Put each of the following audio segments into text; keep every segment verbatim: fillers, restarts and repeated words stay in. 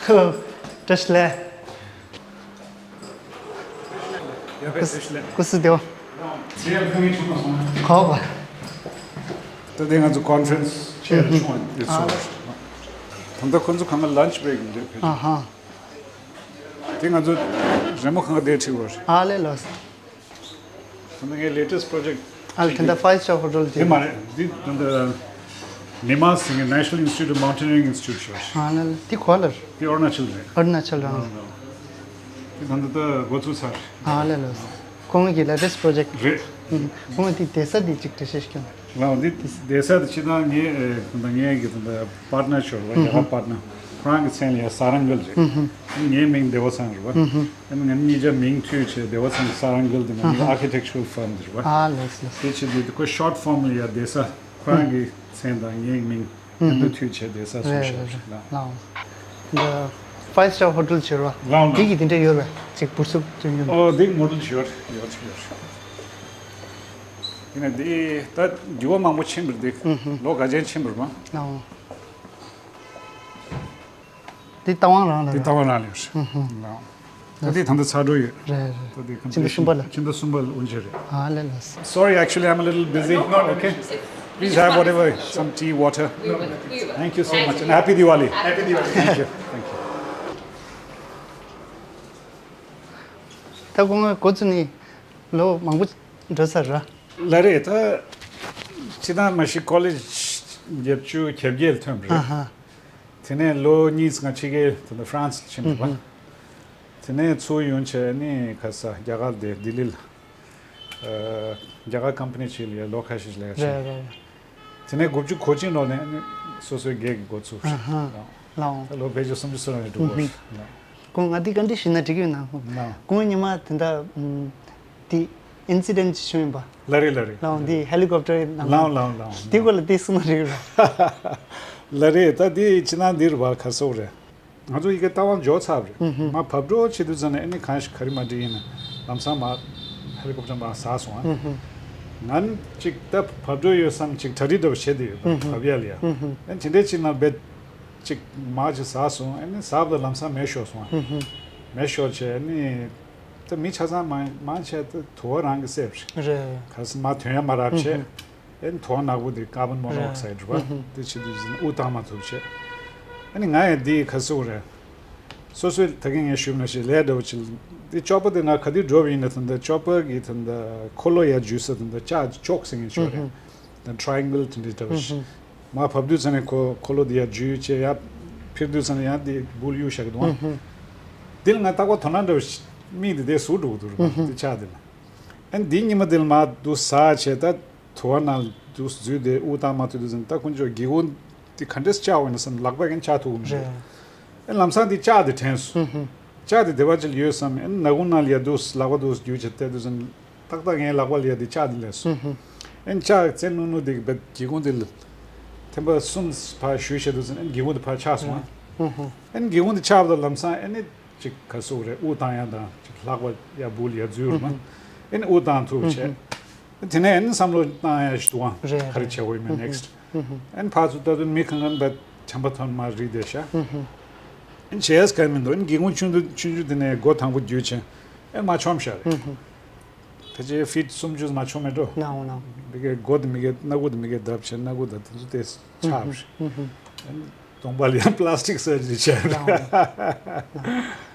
བཀྲ་ཤིས་བདེ་ལེགས། ཡ་བེ་བཀྲ་ཤིས་བདེ་ལེགས། སྐུ་གཟུགས་བདེ་པོ། ཚེ་ཡར་ཁང་གི་ཆུང་མ་སོང་ན། གོ་བ། ད་དེ་ང་ཚོ་ཀོན་ཕ་རེན་སི་ཆེར་ཆུང་བ་ཡོད་ཚོ། ད་ལྟ་ཁོ་ཚོ་གང་ག་ལན་ཆི་བྷེ་རེག་འདིར་ཕེབས། ཨ་ཧ། དེ་ང་ཚོ་རི་མོ་གང་ག་དེར་ཁྲིད་བར། ཨ་ལེ་ལོས། ད་ལྟ་ངའི་ལེ་ཊེ་སི་པོ་རོ་ཇེག་ཊི། ཨ་ལེ་ད་ལྟ་ཕའིབ་སི་ཊར་ཧོ་ཊེལ་དེ་མ་རེད། འདི་ད་ལྟ་ནི་མ་སི་ངའི་National Institute of Mountaineering Institute ཞོར། ཨ་ལེ་ལེ་དེ་ག་པར་རེད། དེ་ཨ་རུ་ན་ཅལ་རེད། ཨ་རུ་ན་ཅལ་རང་། དེ་ད་ལྟ་ད་འགོ་ཚུགས་ཚར། ཨ་ལེ་ལོས། ཁོང་གི་ལེ་ཊེ་སི་པོ་རོ་ཇེག་ཊི་རེད། ཁོང་གི་བསྡད་ས་དེ་ཅིག་འགྲེལ་བཤད་ཞིག་སྐྱོན། ལའོ་འདི་བསྡད་ས་དེ་ཕྱི་ནང་ངའི་ཨེ་ད་ལྟ་ངའི་གི་ད་ལྟ་པར་ཊི་ནར་ཞོར་བ་རྒྱ་གར་པར་ཊི་ནར་ཁོ་རང་གི་མཚན་ལ་ཡ་ས་རང་གལ་རེད། ཨ་ནི་ངའི་མིང་བདེ་བ་ཚང་རེད་བ། ཨ་ནི་ང་གཉིས་ཆ་མིང་མཐུད་བྱས་བདེ་བ་ཚང་ས་རང་གལ་དེ་ང་གཉིས་ཨར་ཀི་ཊེག་ཅར་ཕརམ་དེ་རེད་བ། ཨ་ལགས་སོ། དེ་ཕྱིར་དེ་ཁོ་ཤོར་ཊི་ཕོརམ་ལ་ཡ་བསྡད་ས་ཁོ་རང་གི་མཚན་དང་ངའི་མིང་ཨ་འདི་མཐུད་བྱས་བསྡད་ས་སུ་རེད་ཤོར་རེད་ལ། ལགས། འདི་ཕའིབ་སི་ཊར་ཧོ་ཊེལ་ཟེར་བ། ལགས་ལགས། འདི་གི་དེ་འདྲ་ཡོད་རེད་ཅིག་འབུར་ཚུགས་སྟོན་རྒྱུ། ཨོ་འདི་མོ་ཌེལ་ཞིག་ཡོད་ཡོད་ཅིག་ཡོད། ཡིན་ན་འདི་ད་འགྱུར་བ་མང་པོ་ཕྱིན་པ་རེད་འདི། ལོ་ག་ཚོད་ཕྱིན་པ་རེད་མ། ལགས། འདི་རྟ་དབང་རང་ལ་འདི་རེད། རྟ་དབང་རང་ལ་ཡོད་རེད། ལགས། ད་འདི་ད་ལྟ་ཚར་འགྲོ་ཡོད། རེད་རེད། ད་འདི་ཁམས་ཕྱི་ཟླ་གསུམ་པ་ལ། ཕྱི་ཟླ་གསུམ་པ་ལ་དབུ་འབྱེད་རེད། ཨ་ལེ་ལགས། Sorry, actually, I'm a little busy. Okay. Please have whatever, some tea, water. Thank you so much and Happy Diwali. Happy Diwali. Thank you. Thank you. ད་ཁོང་འགོ་བཙུགས་ནས་ལོ་མང་པོ་འགྲོ་ཚར་ར། ལགས་རེད། ད་ཕྱི་ནང་མ་གཞི་ཀོ་ལེཇ་བརྒྱད་ཅུ་གྱ་བརྒྱད་ལ་ཐོན་པ་རེད། ཨ་ཧ། དེ་ནས་ལོ་གཉིས་ང་ཕྱི་རྒྱལ་ད་ལྟ་ཧྥ་རན་སི་ཕྱིན་པ་རེད་པ། དེ་ནས་ཚུར་ཡོང་བྱས་ནི་ག་ས་རྒྱ་གར་དེ་ལྡི་ལི་ལ། ཨ། རྒྱ་གར་ཀམ་པ་ནི་ཅིག་ལ་ལོ་ཁ་ཤས་ལས་ཀ་བྱས། རེད་རེད། དེ་ནས་དགུ་བཅུ་གོ་གཅིག་ལོ་ནས་ནི་སོ་སོའི་སྒེར་གྱི་འགོ་ཚུགས། ཨ་ཧ། ལའོ། ད་ལོ་བརྒྱད་ཅུ་སུམ་ཅུ་སོ་ནས་འགྲོ་གི་ཡོད། ལའོ། ཁོང་ང་འདི་བཀའ་འདྲི་ཞུས་ན་འགྲིག་གི་ཡོད་ན། ལའོ། ཁོང་ཉི་མ་དེ་འདྲ་ཨམ། དེ་ཨིན་སི་ཌེན་ཅིག་བྱུང་ཡིན་པ། ལགས་རེད་ལགས་རེད། ལའོ་འདི་ཧེ་ལི་ཀོབ་ཊར་ནང་། ལའོ་ལའོ་ལའོ། དེ་སྐོར་ལ་དེ་གསུང་ན་འགྲིག་གི་རེད། ལགས་རེད། ད་དེ་ཕྱི་ནང་འདིར་བར་ག་སོག་རེད། ང་ཚོ་ཡི་གེ་རྟ་དབང་འཇོག་ཚར་བ་རེད། ཧུམ་ཧུམ། མ་བབས་འགྲོ་བྱེད་དུས་ཙམ་ནས་ཨ་ནི་གང་ཞིག་ག་རེ་མ་འགྲིག་ཡིན་ན་ལམ་སང་མ་ཧེ་ལི་ཀོབ་ཊར་མ་ཟགས་སོང་ཨ། ཧུམ་ཧུམ། ང་ནི་ཅིག་ད་བབས་འགྲོ་ཡོད་བསམ་ཅིག་གྲ་སྒྲིག་འདྲ་བོ་བྱེད་དེ་ཡོད་པ། ཧུམ་ཧུམ། བབས་ཡ་ལ་ཡ། ཧུམ་ཧུམ། ཨ་ནི་དེ་འདྲའི་ཅིག་ནང་རྦད་ཅིག་མ་ཅིག་ཟགས་སོང་། ཨ་ནི་ཟགས་པ་ལམ་སང་མེ་ཤོར་སོང་ཨ། ཧུམ་ཧུམ། མེ་ཤོར་བྱས་ཨ་ནི་ད་མི་ཆ་ཚང་མང་མང་ཆེ་ད་དུ་བ་རང་གི་བསད་པ་རེད། རེད། ག་ས་མ་ཐོན་ཡ་མ་རག་བྱས། ཧུམ་ཧུམ། ཨེ་ནི་དུ་བ་ནག་པོ་དེ་ཀར་བོན་མོ་ནོག་སའིད་རེད་པ། ཧུམ་ཧུམ། དེ་བྱེད་དུས་ཙམ་དབུགས་བཏང་མ་ཐུབ་བྱས། ཨ་ནི་ང་ཡང་འདི་ག་སུ་རེད། སོ་སོའི་ད་གིན་ངས་ཞུས་ནང་བཞིན་ལས་འདྲ་བོ་ཅིག་འདི་ཅོ་པ་དེ་ང་ག་དུས་འགྲོ་བ་ཡིན་ན་ད་ལྟ་ཅོ་པ་གི་ད་ལྟ་འཁོར་ལོ་ཡར་འཇུས་ས་ད་ལྟ་ལྕགས་ཅོག་ཟེར་མཁན་ཅིག་ཡོད་རེད། ཧུམ་ཧུམ། ད་ཊ་རའེ་ཨེང་གལ་དེ་འདྲ་འདྲ་བོ་ཞིག་ཧུམ་ཧུམ། མར་བབས་དུས་ཙམ་ནས་ཁོ་འཁོར་ལོ་དེ་ཡར་འཇུས་བྱས་ཡར་འཕུར་དུས་ཙམ་ནས་ཡང་དེ་འབུར་གཡུག་བཞག་གི་འདུག་ཨ། ཧུམ་ཧུམ། འདི་ལ་ང་རྟག་པར་དོ་སྣང་འདྲ་བོ་ཞིག་དམིགས་ཏེ་དེ་ཟུག་འགྲོ་གི་འདུག་རེད་པ། ཧུམ་ཧུམ། དེ་ལྕགས་དེ་ལ། ཨ་ནི་འདི་ཉི་མ་དེ་ལ་མར་འདུག་ཟགས་བྱས་ད། དུ་བ་ནང་དུ་འཛུལ་ཏེ་དབུགས་བཏང་མ་ཐུབ་དུས་ཙམ་ད་ཁོང་ཚོས་སྒེའུ་ཁུང་དེ་ག་འདྲས་བཅག་འོང་ན་བསམ། ལག་པས་ཀྱང་བཅག་ཐུབ་ཀྱི་མི་འདུག་རེད། ཨེ་ལམ་སང་དེ་ལྕགས་དེ་དྲན་སོང་། ཧུམ་ཧུམ། ལྕགས་དེ་དེ་བ་ཅིག་ཡོད་བསམ། ཨེ་ནག་ཁུང་ནང་ལ་ཡར་འདུག་ལག་པ་འདུག་རྒྱུག་བྱས་བལྟས་དུས་ཙམ་ཏག་ཏག་ངའི་ལག་པ་ལ་ཡར་དེ་ལྕགས་དེ་སླེབས་སོང་། ཧུམ་ཧུམ། ཨེ་ལྕགས་རྩེ་རྣོ་རྣོ་དེ་གི་བས་སྒེའུ་ཁུང་དེ་ལ་ཐེམ་པ་གསུམ་ཕར་གཞུས་བྱས་དུས་ཙམ་ཨེ་སྒེའུ་ཁུང་དེ་ཕར་ཆག་སོང་། ཧུམ་ཧུམ། ཨེ་སྒེའུ་ཁུང་དེ་ཆག་པ་དང་ལམ་སང་ཨེ་ནི། ཅིག་ག་སུ་རེད། དབུགས་བཏང་ཡ་དང་ཅིག་ལྷགས་པ་ཡ་འབུལ་ཡ་འཛུལ་རུ་མ། ཨེ་ནི་དབུགས་བཏང་ཐུབ་བྱས། དེ་ནས་ཨེ་ནི་བསམ་བློ་བཏང་ཡ་ཞིག་འདུག་ཨང་། རེད། ག་རེ་བྱེད་དགོས་ཡིན་མིན་ནེག་སི་ཊི། ཨེ་ནི་ཕར་ཚུར་ལྟ་དུས་མི་གང་གང་བས་བྱམས་པ་ཐོན་མ་རེད་བསྡད་ཤག་ཨེ་ནི་བྱས་ཡས་ག་མི་འདུག་ཨེ་ནི་སྒེའུ་ཁུང་ཆུང་དུ་ཆུང་ཆུང་དེ་ནས་སྒོ་དང་པོ་བརྒྱུད་བྱས་ཨེ་ནི་མར་མཆོངས་ཤག་རེད། ཕལ་ཆེར་ཕིཊ་སུམ་ཅུ་མར་མཆོངས་མེད་འགྲོ། ནའོ་ནའོ། མི་གའི་སྒོ་དེ་མི་གའི་སྣ་ཁུག་དེ་མི་གའི་བརྡབས་བྱས་སྣ་ཁུག་དང་དེ་ཚོ་དེ་ཆག་རེད། ཨེ་ནི། གདོང་པ་ལ་ཡང་པ་ལ་སི་ཊིག་སར་ཇི་རི་བྱས།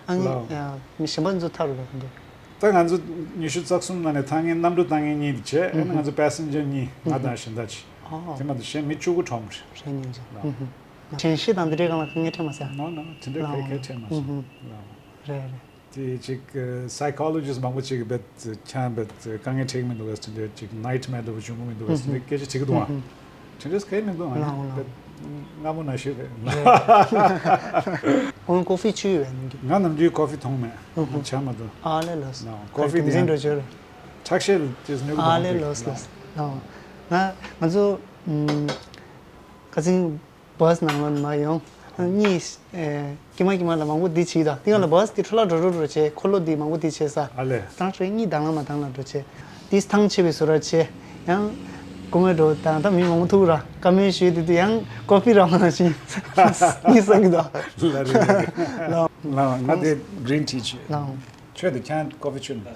ཨ་ནི་ལའོ། ཡ། མི་གཞན་པ་ཚོ་ཐར་རུ་འགྲོ་གི་འདུག་ད་ང་ཚོ་ཉི་ཤུ་རྩ་གསུམ་ནང་ནས་ཐར་མཁན་གནམ་གྲུ་བཏང་མཁན་གཉིས་དེ་བྱས། ཨ་ནི་ང་ཚོ་པེ་སེན་ཇར་གཉིས། ང་དང་གཞན་དག་ཅིག་ཨོ། དེ་མ་གཏོགས་གཞན་མི་བཅུ་དགུ་གྲོངས་པ་རེད། རེད་སྙིང་རྗེ། ལའོ། དྲན་ཤེས་དང་དེ་འདྲའི་སྒང་ལ་དཀའ་ངལ་འཕྲད་མ་སོང་། ནོ་ནོ། དེ་འདྲའི་ལའོ། ག་གེ་འཕྲད་མ་སོང་། ལའོ། རེད་རེད། དེ་ཅིག་སའི་ཀོ་ལོ་ཇི་སི་མང་པོ་ཅིག་གིས་བེད་ཁྱང་བེད་དཀའ་ངལ་འཕྲད་ཀྱི་མི་འདུག་གས། དེ་འདྲའི་ཅིག་ནའི་ཊི་མེར་འདྲ་པོ་བྱུང་གི་མི་འདུག་གས། དེ་འདྲའི་སྐད་ཆ་དྲིས་ཀྱི་འདུག་ཨང་། དེ་འདྲས་གང་ཡང་མི་འདུག་ཨང་། ལའོ་ལའོ། བེད་སྔ་མོ་ནང་བཞིན་རེད། རེད། ཁོང་ཀོ་ཧྥི་མཆོད་ཡོད་པས་ནམ་རྒྱུན། ང་ནམ་རྒྱུན་ཀོ་ཧྥི་འཐུང་མེད། ང་ཆ་མ་འཐུང་། ཨ་ལེ་ལོས། ལའོ། ཀོ་ཧྥི་དེ་ཡང་འགྲོ་བྱོས་རེད། ཁྲག་ཤེད་དེ་ནུས་ཀྱི་ཨ་ལེ་འདུག་ལོས་ལོས། ལའོ། ང་ང་ཚོ་ཁ་སང་བྷ་སི་ནང་ལ་མར་ཡོང་། གཉིས། ཨེ། ཀྱེ་མ་ཀྱེ་མ་ལ་མང་པོ་འདི་བྱེད་ད། དེ་སྒང་ལ་བྷ་སི་འདི་འཕྲོ་བརླག་འགྲོ་འགྲོ་འགྲོ་བྱས། འཁོར་ལོ་འདི་མང་པོ་འདི་བྱས་ས། ཨ་ལས། དང་ཁྲོད་གཉིས་དང་བླངས་མ་དང་བླངས་འགྲོ་བྱས། འདི་ཐང་ཆད་པའི་བཟོ་འདྲ་བྱས། ཡང་། སྐུ་ངལ་འགྲོ་དང་ད་མི་མང་པོ་ཐུག་ར་བཀའ་མོལ་ཞུས་དེ་དུས་ཡང་ཀོ་ཕི་རང་ལ་ཞིག་གཉིད་སད་ཀྱི་འདུག་ལ་རེད། ལ་ལ་ང་དེ་གྲིན་ཊི་བྱས། ལའོ། ཁྱོད་དེ་ཁྱང་ཀོ་ཕི་མཆོད་ལ།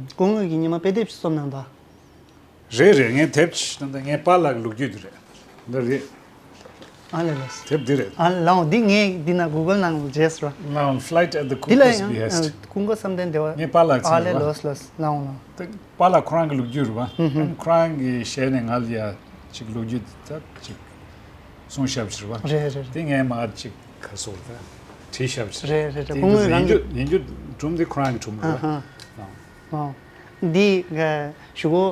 སྐུ་ངོ་གིས་ཉི་མ་དཔེ་དེབ་ཅིག་རྩོམ་གནང་ད། རེད་རེད། ངས་དེབ་ཅིག་ད་ལྟ་ངའི་པཱ་ལགས་ལོ་རྒྱུས་དེ་རེད། འདི་རེད། ཨ་ལེ་ལོས། དེབ་འདི་རེད། ཨ་ལའོ། འདི་ངས་འདི་ན་གུ་གལ་ནང་ལ་བརྗེས་ར། ལའོ། Flight at the འདི་ལ་Cuckoo's ཡང་Behest། ཨ། སྐུ་ངོ་བསམ་གཏན་བདེ་བ། ངའི་པཱ་ལགས་ཨ་ལེ་ལོས་ལོས། ལའོ་ལའོ། དེ་པཱ་ལགས་ཁོ་རང་གི་ལོ་རྒྱུས་རེད་བ། ཧུམ་ཧུམ། ཁོ་རང་གི་ཞལ་ནས་ང་ལ་ཡ་ཅིག་ལོ་རྒྱུས་དེ་ད་ཅིག་གསུང་ཤབ་ཕྱིར་བ། རེད་རེད་རེད། དེ་ངས་མ་ཅིག་ག་སོགས་ད་བྲིས་ཤབ་ཕྱིར། རེད་རེད་རེད། དེ་སྐུ་ངོ་ཡིན་རང་རྒྱུ་གི་ཡིན་རྒྱུ་སྒྲུང་དེ་ཁོ་རང་གི་སྒྲུང་རེད་བ། ཨ་ཧ། ཨ། ཨོ། འདི་ག་ཞུ་གོ་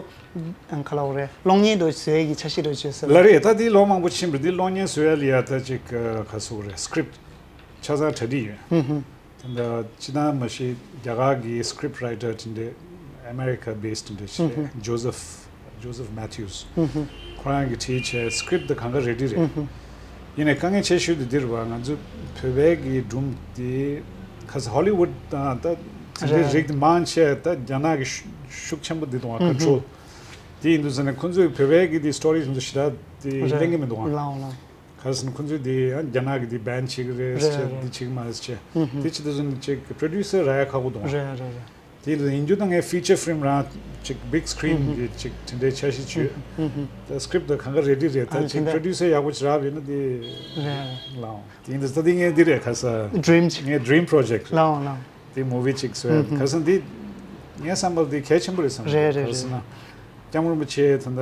ཁ་ལ་འོ་རེད། གློག་བརྙན་དུ་བཟོས་ཀྱི་འཆར་གཞི་འགྲོ་བྱོས་ཟེར་ལ་རེད། ད་དེ་ལོ་མང་པོ་ཕྱིན་པ་རེད། དེ་གློག་བརྙན་བཟོ་ཡ་ལ་ཡ་ད་ཅིག་ག་སོགས་རེད། སི་ཀི་རིབ་ཆ་ཚང་གྲ་སྒྲིག་ཡོད། ཧུམ་ཧུམ། ད་ལྟ་ཅི་ད་མ་ཤེས། རྒྱ་གར་གྱི་སི་ཀི་རིབ་རའི་ཊར་དེ་འདྲས་ཨ་མེ་རི་ཀ་བྷེ་སི་དེ་འདྲས་ཞིག་རེད། ཇོ་སེཕ། ཇོ་སེཕ་མེ་ཐིའུ་སི། ཁོ་རང་གིས་བྲིས་བྱས་སི་ཀི་རིབ་དེ་གང་ག་རེ་ཌི་རེད། ཡིན་ནའི་དཀའ་ངལ་ཆེ་ཤོས་དེ་འདི་རེད་བ། ང་ཚོ་བོད་པའི་གི་སྒྲུང་དེ་ཁ་སང་ཧོ་ལི་ཝུད་དང་ད་དེ་འདྲའི་རིགས་དེ་མང་ཆེ་ད་རྒྱ་ནག་གི་ཤུགས་ཤུགས་ཆེན་པོ་འདི་འདུག་བ། ཀོན་ཊོལ་དེ་ཡིན་དུས་ཙང་ནས་ཁོ་ཚོས་བོད་པའི་གི་དེ་སི་ཊོ་རི་ཚོ་ཞེ་དྲག་དེ་གླེང་གི་མི་འདུག་བ། ལའོ་ལའོ། ག་རེ་ཟེར་ན་ཁོ་ཚོས་དེ་ཡང་རྒྱ་ནག་གི་དེ་བྷེན་བྱེད་ཀྱི་རེད་ཟེར། རེད་རེད། འདི་བྱེད་ཀྱི་མ་རེད་ཟེར། ཧུམ་ཧུམ། དེ་བྱེད་དུས་ཙམ་ཅིག་པྲོ་ཌུ་སར་རག་ཡ་ཁག་པོ་འདུག་རེད་རེད་རེད། དེ་ཡིན་རྒྱུ་ད་ངས་ཕི་ཅར་ཕི་ལིམ་རང་ཅིག་བིག་སི་ཀི་རིན་ཧུམ་ཧུམ། གི་ཅིག་དེ་འདྲའི་འཆར་གཞི་བྱོས། ཧུམ་ཧུམ། ད་སི་ཀི་རིབ་ད་གང་ག་རེ་ཌི་རེད། ད་ཨ་ཅིག་དེ་འདྲ་པྲོ་ཌུ་སར་ཡག་པོ་ཅིག་རག་པ་ཡིན་ན་དེ། རེད། ལའོ། དེ་ཡིན་དུས་ད་དེ་ངས་འདི་རེད། ཁ་ས་ཌི་རིམ་ཅིག་ངའི་ཌི་རིམ་པྲོ་ཇེཀ་རེད། ལའོ་ལའོ། དེ་མུ་བི་ཅིག་བཟོ་ཡ། ཧུམ་ཧུམ། ཁ་སང་འདི་ངའི་བསམ་པར་འདི་གལ་ཆེན་པོ་རེད་བསམ། རེད་རེད་ག་རེ་ཟེར་ན། རེད། སྐྱབས་མགོན་རིན་པོ་ཆེ་ད་ལྟ་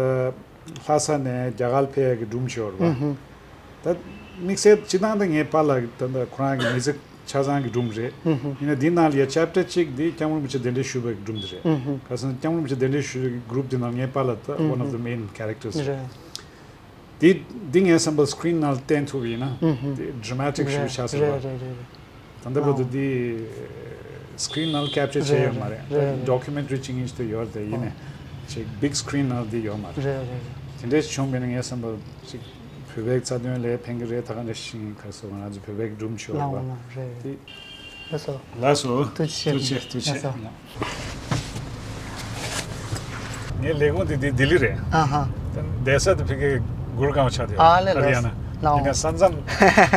ལྷ་ས་ནས་རྒྱ་གར་ཕེབས་ཡ་གི་སྒྲུང་ཤོར་བ། ཧུམ་ཧུམ། ད་དམིགས་བསལ་སྤྱི་བཏང་ད་ངའི་པཱ་ལགས་ད་ལྟ་ཁོ་རང་གི་མི་ཚེ་ཆ་ཚང་གི་སྒྲུང་རེད། ཧུམ་ཧུམ། ཡིན་ན་འདི་ནང་ལ་ཡ་ཅེབ་ཊར་གཅིག་འདི་སྐྱབས་མགོན་རིན་པོ་ཆེ་གདན་འདྲེན་ཞུས་པའི་སྒྲུང་འདི་རེད། ཧུམ་ཧུམ། ཁ་སང་སྐྱབས་མགོན་རིན་པོ་ཆེ་གདན་འདྲེན་ཞུས་པའི་གི་གུ་རུབ་འདི་ནང་ངའི་པཱ་ལགས་ད་one of the main characters རེད། རེད། འདི་འདི་ངའི་བསམ་པར་སི་ཀི་རིན་ནང་བསྟན་ཐུབ་པ་ཡིན་ན། ཧུམ་ཧུམ། འདི་ཌ་ར་མ་ཊིག་ཞིག་ཆགས་སྲིད་པ། རེད་རེད་རེད་རེད། ད་ལྟ་བར་དུ་འདི་སི་ཀི་རིན་ནང་ཀེབ་ཅར་བྱས་ཡོད་མ་རེད། རེད་རེད། ཌོ་ཀུ་མེན་ཊ་རི་ཅིག་ཡིན་ཞིག་ཡོད་རེད་དེ། ཡིན་ནའི་ཅིག་བིག་སི་ཀི་རིན་ནང་འདི་ཡོད་མ་རེད། རེད་རེད་རེད། དེ་འདྲས་བྱུང་བ་ཡིན་ན་ངའི་བསམ་པར་ཅིག་བོད་པའི་རྩ་དོན་ལ་ཕན་གི་རེད། ད་ག་འདྲ་ཞིག་ག་རེ་ཟེར། ང་ཚོ་བོད་པའི་སྒྲུང་ཤོར་བ། ལའོ་ལའོ། རེད། དེ། ལགས་སོ། ལགས་སོ། ཐུགས་རྗེ་ཆེ། ཐུགས་རྗེ་ཆེ། ལགས་སོ། ངའི་ལས་ཁུངས་དེ་དེ་ལྡི་ལི་རེད། ཨ་ཧ། བསྡད་ས་དེ་ཕ་གི་གུར་གང་ཆགས་དེ། ཨ་ལེ་ཧ་རི་ཡ་ན། ལགས་སོ། ཡིན་ན་ས་མཚམས་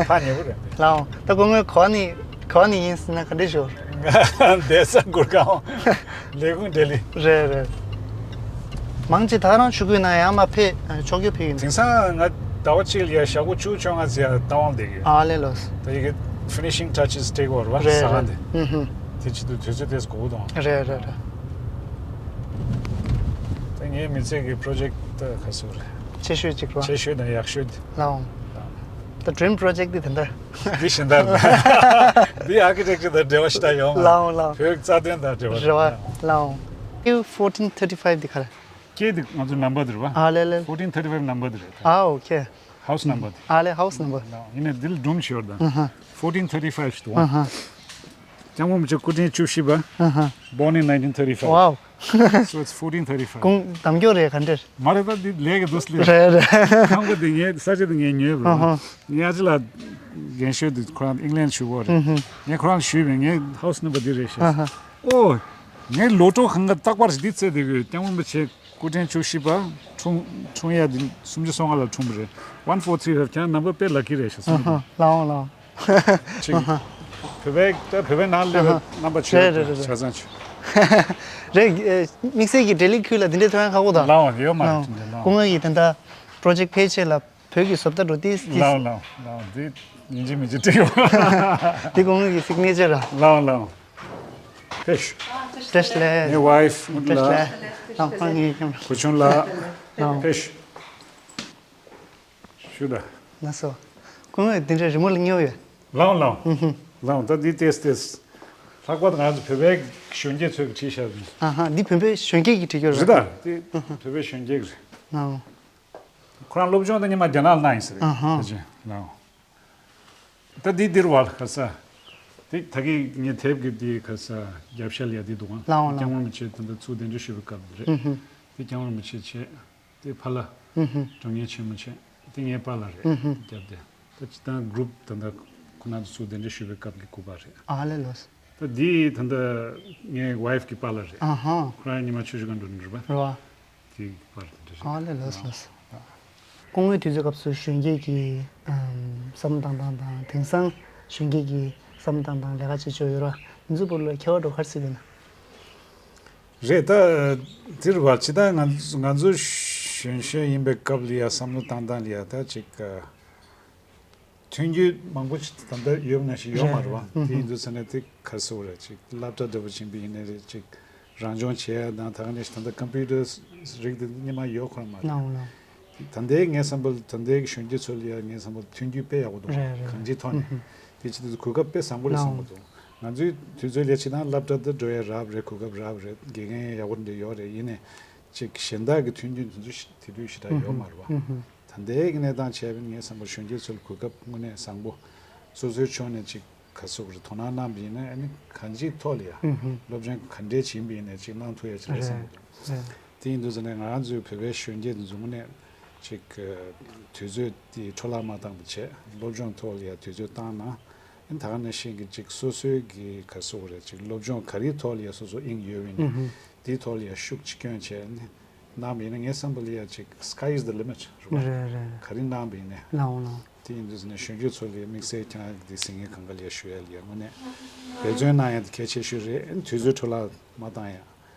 ཐག་ཉེ་པོ་རེད། ལའོ། ད་སྐུ་ངོ་ག་ནས་ག་ནས་ཡིན་ཟེར་ན་ག་འདྲ་ཞུ། བསྡད་ས་གུར་གང་། ལས་ཁུངས་ལྡི་ལི། རེད་རེད། མང་ཆེ་ད་རང་ཆུ་ཁོལ་ན་ཡང་མ་ཕེབས། ཨ། ཆོས་རྒྱལ་ཕེབས་ཡིན། དེང་སང་ང་ཟླ་བ་གཅིག་ལ་ཡ་ཞག་པོ་བཅུ་བཅོ་ལྔ་ཙམ་ཡ་རྟ་དབང་བསྡད་ཀྱི་ཡོད། ཨ་ལེ་ལོས། ད་ཡི་གེ་ཕི་ནི་ཤིང་ཊ་ཆི་སི་སྤྲད་དགོས་རེད་བ། རེད་ས་ག་རེད། འདི། ཧུམ་ཧུམ། དེ་བྱེད་དུས་དུས་ཚོད་དེ་འགོར་གི་འདུག་རེད་རེད་རེད། ད་ངའི་མི་ཚེ་གི་པྲོ་ཇེཀ་ཊི་ད་ག་ཟེར་རེད། ཆེ་ཤོས་གཅིག་རེད་བ། ཆེ་ཤོས་དང་ཡག་ཤོས་དེ། ལའོ། ད་ཌི་རིམ་པྲོ་ཇེཀ་ཊི་དེ་དེ་འདྲ། འདི་གཞན་དག་རེད། འདི་ཨར་ཀི་ཊེག་ཅར་དང་འབྲེལ་བ་ཞེ་དྲག་ཡོད་མ་རེད། ལའོ་ལའོ། བོད་རྩ་དོན་དང་འབྲེལ་བ་རེད། རེད་བ། ལའོ། ཀེ་ཕོར་ཊིན་ཐར་ཊི་ཕའིབ་འདི་ག་རེ། ཀེ་འདི་ང་ཚོའི་ནམ་བར་འདི་རེད་བ། ཨ་ལེ་ལེ། ཕོར་ཊིན་ཐར་ཊི་ཕའིབ་ནམ་བར་འདི་རེད། ཨ། ཨོ་ཁེ། ཧའུ་སི་ནམ་བར་འདི། ཨ་ལེ། ཧའུ་སི་ནམ་བར། ལའོ། ཡིན་ནའི་འདི་ལ་སྒྲུང་ཞིག་ཡོད་རེད་ད། ཨ་ཧ། ཕོར་ཊིན་ཐར་ཊི་ཕའིབ་ཞིག་འདུག་ཨ། ཨ་ཧ། སྐྱབས་མགོན་རིན་པོ་ཆེ་སྐུ་ཕྲེང་བཅུ་བཞི་པ། ཨ་ཧ། Born in nineteen thirty-five། Wow. So it's fourteen thirty-five. གོང་འདམ་སྐྱོག་རེད་ག་འདྲ། མ་རེད་ད། འདི་ལས་ཀྱི་འདུག་ལས། རེད་རེད། ཁང་པ་འདི་ངའི་ས་ཆ་འདི་ངས་ཉོས་པ། ཨ་ཧ། ངའི་ཨ་ཅེ་ལགས་རྒན་ཤོས་འདི་ཁོ་རང་ཨིང་ལན་བཞུགས་པ་རེད། ཨུ་ཧུ། ངས་ཁོ་རང་ཞུས་པས་ངའི་ཧའུ་སི་ནམ་བར་འདི་རེད་ཤག་ཨ་ཧ། ཨོ། ངའི་ལོ་ཐོ་ཁང་ག་རྟག་པར་འདི་བཙལ་བསྡད་ཀྱི་ཡོད། སྐྱབས་མགོན་རིན་པོ་ཆེ་སྐུ་ཕྲེང་བཅུ་བཞི་པ་འཁྲུངས་འཁྲུངས་ཡ་འདི་སུམ་ཅུ་སོ་ལྔ་ལ་འཁྲུངས་པ་རེད། One four three five། ཁྱེད་རང་ནམ་བར་དཔེ་ལག་ཁྱི་རེད་ཤག་བསམ་གྱི་འདུག་ཨ་ཧ། ལའོ་ལའོ། ཅིག་བོད་པའི་ད་བོད་པའི་ནང་སླེབས་པའི་རྣམ་པ་བྱོས། རེད་རེད་རེད། ཆ་ཚང་བྱོས། རེད། ཨེ། དམིགས་བསལ་གྱི་ལྡི་ལི་ཁུལ་ལ་འདི་འདྲའི་ཐོན་ཡ་ཁག་པོ་དང་། ལའོ། ཡོད་མ་རེད། ཨ། དེ་འདྲ་ལའོ། སྐུ་ངོ་ཡིས་ད་ལྟ་པྲོ་ཇེཀ་ཊི་ཕལ་ཆེར་ལ་བོད་ཀྱི་བཟོ་ལྟ་འགྲོ་དེ། ལའོ་ལའོ་ལའོ། འདི་ཡིན་གཅིག་མིན་གཅིག་བྲིས་ཡོད། འདི་སྐུ་ངོ་གི་སིག་ནེ་ཅར་ར། ལའོ་ལའོ། ཕེབས་ཤོག་བཀྲ་ཤིས་བདེ་ལེགས། ངའི་ཝའིཕ་མུ་ཏིག་ལགས། བཀྲ་ཤིས་བདེ་ལེགས། ལའོ། ཕ་ངའི་ཁྱིམ། བུ་ཆུང་ལགས། ལའོ། ཕེབས་ཤོག་ཞུ་ད། ལགས་སོ། སྐུ་ངོ་འདི་འདྲའི་རི་མོ་ལ་སྨྱོ་ཡོད། ལའོ་ལའོ། ཧུམ་ཧུམ། ལའོ། ད་འདི་ཏེས་ཏེས། ལྷག་པར་དུ་ང་ཚོ་བོད་པའི་གཞོན་སྐྱེས་ཚོས་བྲིས་བཞག་པ་ཡིན། ཨ་ཧ། འདི་བོད་པའི་གཞོན་སྐྱེས་ཀྱིས་བྲིས་ཡོད་རེད། རེད་ད། འདི་ཧུམ་ཧུམ། བོད་པའི་གཞོན་སྐྱེས་ཀྱི་རེད། ལའོ། ཁོ་རང་སློབ་སྦྱོང་དེ་ཉི་མ་རྒྱ་ནག་ལ་གནང་ཡིན་ཟེར། ཨ་ཧ། ཕལ་ཆེར་ལའོ། ད་འདི་འདིར་བ་ལ་ཁ་ས། དེ་ད་གིན་ངས་དེབ་ཀྱི་འདི་ཁ་ས་རྒྱབ་ཤ་ལ་ཡ་འདི་འདུག་ཨང་། ལའོ་ལའོ། སྐྱབས་མགོན་རིན་པོ་ཆེ་ད་ལྟ་ཚུར་གདན་འདྲེན་ཞུས་པའི་སྐབས་རེད། ཨུ་ཧུ། དེ་སྐྱབས་མགོན་རིན་པོ་ཆེ་བྱས། དེ་ཕ་ལ། ཨུ་ཧུ། དྲང་ངེས་ཆེན་མོ་བྱས། དེ་ངའི་པཱ་ལགས་རེད། ཨུ་ཧུ། རྒྱབ་དེ། ད་སྤྱིར་བཏང་གུ་རུབ་ད་ལྟ་ཁོ་ན་ཚོ་ཚུར་གདན་འདྲེན་ཞུས་པའི་སྐབས་ཀྱི་སྐུ་པར་རེད། ཨ་ལེ་ལོས། ད་འདི་ད་ལྟ་ངའི་ཝའིཕ་གི་པཱ་ལགས་རེད། ཨ་ཧ། ཁོ་རང་ཉི་མ་ཆུ་བཞི་སྒང་དྲུག་ནས་རེད་པ། རེད་བ། དུས་བར་དུ་འདྲ་ཞིག་ཨ་ལས་ལགས་ལགས། སྐུ་ངོའི་དུས་ཚོད་སྐབས་སུ་གཞོན་སྐྱེས་ཀྱི་ཨམ་བསམ་བློ་བཏང་སྟངས་དང་། དེང་སང་གཞོན་སྐྱེས་ཀྱི་བསམ་བློ་བཏང་སྟངས། ལས་ཀ་བྱེད་ཕྱོགས་ཡོད་ར། འདི་ཚོའི་སྐོར་ལ་ཁྱད་པར་འགྲོ་ག་རེ་ཟེར་གྱི་ན། རེད། ད་དེ་རེད་བ། ཇི་ལྟར་ང་ང་ཚོ་གཞོན་གཞོན་ཡིན་པའི་སྐབས་ལ་ཡ་བསམ་བློ་བཏང་སྟངས་ལ་ཡ་ད་ཅིག་མཐུན་རྐྱེན་མང་པོ་ཞིག་ད་ལྟ་ཡོད་ནང་བཞིན་ཡོད་མ་རེད་བ། རེད་རེད། དེ་ཡིན་དུས་ཙ་ན་དེ་ག་རེ་ཟེར་དགོས་རེད། ཅིག་སློབ་གྲྭ་འདྲ་པོ་ཕྱིན་པ་ཡིན་ནའི་རེད། ཅིག་རང་སྦྱོང་བྱེད་ཡ་དང་། ད་ག་ནང་བཞིན་ད་ལྟ་ཀམ་པུ་ཊར་རིགས་དེ་སྔོན་མ་ཡོད་ཁོ་རང་མ་རེད། ལའོ་ལའོ། ད་ལྟའི་ངའི་བསམ་པར་ད་ལྟའི་གཞོན་སྐྱེས་ཚོ་ལ་ཡ་ངའི་བསམ་པར་མཐུན་རྐྱེན་དཔེ་ཡག་པོ་འདུག་རེད་རེད། གང་ཅིའི་ཐོག་ནས། ཨུ་ཧུ། དེ་བྱེད་དུས་གོ་སྐབས་དཔེ་བཟང་པོ་རེད་བསམ་གྱི་འདུག་ང་ཚོའི་དུས་ཚོད་ལ་ཡ་ཇི་ལྟར་སློབ་གྲྭ་དུ་འགྲོ་ཡ་རག་པ་རེད། གོ་སྐབས་རག་པ་རེད། དགེ་རྒན་ཡག་པོ་འདྲ་ཡོད་རེད། ཡིན་ནའི་ཅིག་གཞན་དག་གི་མཐུན་རྐྱེན་དེ་ཚོ་ཞིག་དེ་དུས་ཞེ་དྲག་ཡོད་མ་རེད་བ། ཨུ་ཧུ། ད་ལྟའི་གི་གནས་སྟངས་བྱས་པ་ཡིན་ན་ངའི་བསམ་པར་གཞོན་སྐྱེས་ཚོ་ལ་གོ་སྐབས་དངོས་གནས་བཟང་པོ། སོ་སོའི་ཕྱོགས་ནས་ཅིག་ག་རེ་ཟེར་དགོས་རེད། དོ་སྣང་གནང་བ་ཡིན་ན། ཨ་ནི་གང་ཅིའི་ཐོག་ལ་ཡ་ཨུ་ཧུ། སློབ་སྦྱོང་ག་འདྲས་བྱེད་པ་ཡིན་ནའི་ཅིག་གནང་ཐུབ་ཡ་ཅིག་རེད་བསམ་གྱི་འདུག་རེད་རེད། དེ་ཡིན་དུས་ཙ་ན་ང་རང་ཚོའི་བོད་པའི་གཞོན་སྐྱེས་དེ་ཚོ་དངོས་གནས་ཅིག་དུས་ཚོད་དེ་འཕྲོ་བརླག་མ་བཏང་བ་བྱས། སློབ་སྦྱོང་ཐོག་ལ་ཡ་དུས་ཚོད་བཏང་ན། ཨ་ནི་ད་ག་ནང་བཞིན་གྱི་ཅིག་སོ་སོའི་གི་ག་རེ་ཟེར་དགོས་རེད། ཅིག་སློབ་སྦྱོང་ག་རེའི་ཐོག་ལ་ཡ་སོ་སོ་དབྱིངས་ཡོད་པ་ཡིན་ནའི། ཨུ་ཧུ། དེའི་ཐོག་ལ་ཡ་ཤུགས་ཅིག་བསྐྱོན་བྱས་ནས་གནང་བ་ཡིན་ན། ངའི་བསམ་པ་ལ་ཡ་ཅིག sky is the limit རེད་བ། རེད་རེད། ག་རེ་གནང་བ་ཡིན་ནའི། ལའོ་ལའོ། དེ་ཡིན་དུས་ཙ་ན་གཞོན་སྐྱེས་ཚོ་ལ་ཡ་དམིགས་བསལ་ཁྱེད་རང་གི་འདི་ཟིན་ངེས་གང་ག་ལ་ཡ་ཞུ་ཡ་ལ་ཡ་དངོས་གནས་འབད་བརྩོན་གནང་ཡ་དེ་གལ་ཆེ་ཤོས་རེད། དུས་ཚོད་འཕྲོ་བརླག་མ་བཏང་ཡ།